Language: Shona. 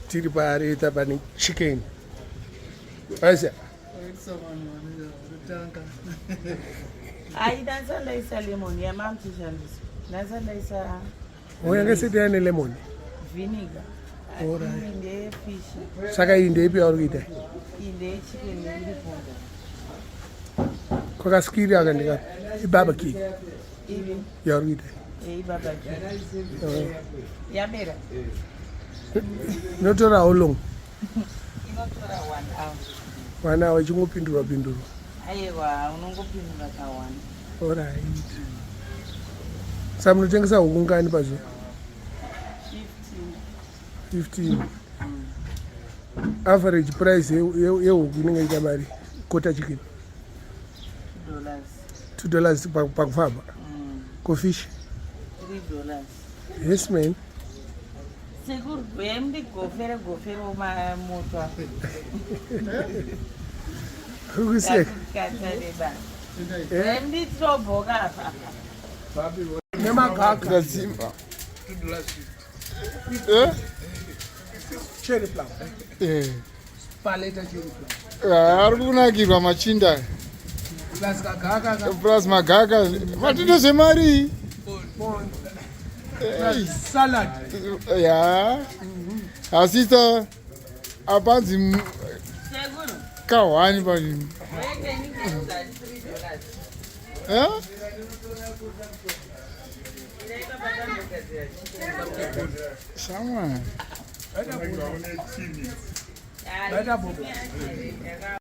Tiri paareta pane chicken. Aisa. Ai dansa ndaisa lemon yamamuchishandisa. Dansa ndaisa Oyanga seti yane lemon. Vinegar. Alright. Ndeye fish. Saka iyi ndeipi yauri kuita? Iyi ndeye chicken iripo. Kwakasikiri aka ndika ibarbecue. Ivi. Yauri kuita. Eh, ibarbecue. Yabera. Inotora how long? Inotora 1 hour. 1 hour ichingopindurwa pindurwa. Aiwa, unongopindura ka 1. Alright. Saka munotengesa huku ngani pazuva? 15. 15. Average price yehuku inenge ita mari quarter chicken? $2. $2 pakufamba. Ko fish? $3. Yes man. Sekuru, uyai mundigofere gofere moto apa. Uri kuseka. Katareba. Uyai munditirobhoka apa. Nemagaka. Ndadzimba. Eh? Cherry plum. Eh. Paleta cherry plum. Ah, ari kunakirwa machinda. Plus kagaka ka. Plus magaka. Matindo zvemari. Plus salad. Ya. Asita apanzi Sekuru, kahwani pani. uyai ndikuudza $3. Eh? Irai baba ndandogadzira chicken. Shamwari. Baita bobo. Ai,